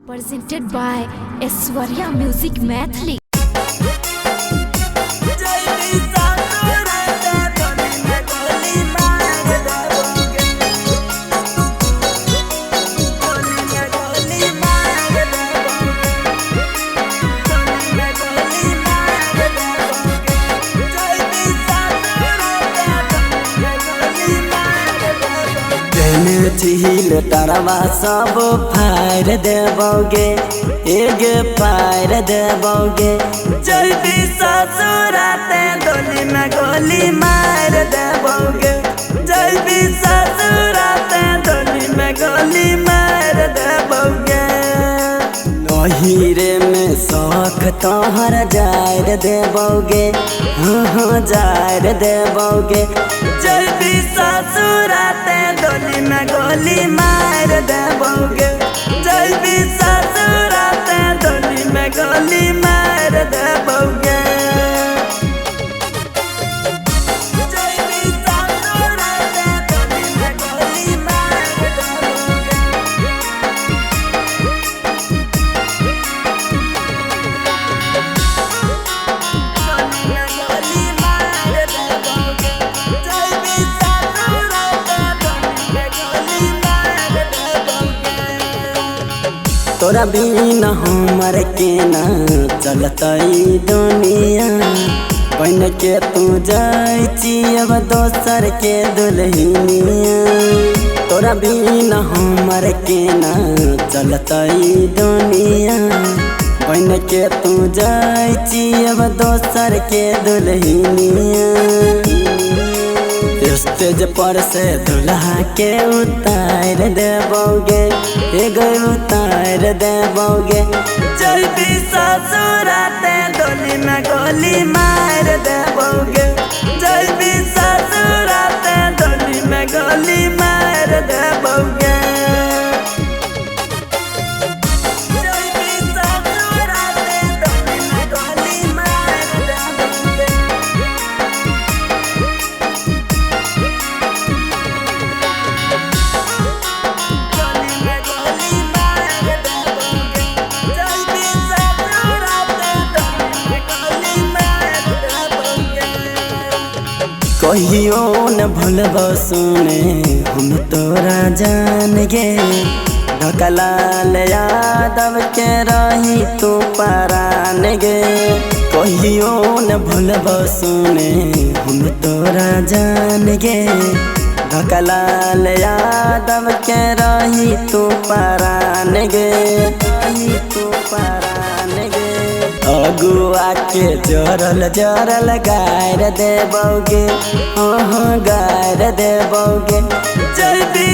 Presented by Aishwarya Music Maithili. झील तरवा सब फाड़ देबोगे, एगे फाड़ देबोगे। जल्दी ससुराते डोली में गोली मार देबोगे, जल्दी ससुराते डोली में गोली मार देबोगे। नहीरे में शौक तोहर जायर देबोगे, हाँ हाँ जायर देबोगे। जल्दी ससुराते डोली में गोली मार देबोगे, जल्दी ससुराते डोली में गोली मार देबोगे। जल्दी ससुराते डोली में गोली मार देबोगे। डोली में गोली मार देबोगे, जल्दी ससुराते डोली में गोली मार देबोगे। तोरा बिना हमर केना चलतै दुनिया, बन के तू जाइ छी अब दोसर के दुल्हनिया। तोरा बिना हमर केना चलतै दुनिया, बन के तू जाइ छी अब दोसर के दुल्हनिया। स्टेज पर से दुल्हा के उतार देबोगे, एगो उतार देबोगे। जल्दी ससुराते डोली में गोली मार देबोगे, जल्दी ससुराते डोली में गोली मार देबोगे। जल्दी ससुराते डोली में गोली मार देबोगे। डोली में गोली मार देबोगे, जल्दी ससुराते डोली में गोली मार देबोगे। कहियो न भूलबो सुने हम तोरा जान गे, ढकलाल यादव के रही तू परान गे। कहियो न भूलबो सुने हम तोरा जान गे, ढकलाल यादव के रही तू परान गे, रही तू परान गे। अगुआ के जरल जरल गार देबोगे, हाँ हाँ गार देबोगे। जल्दी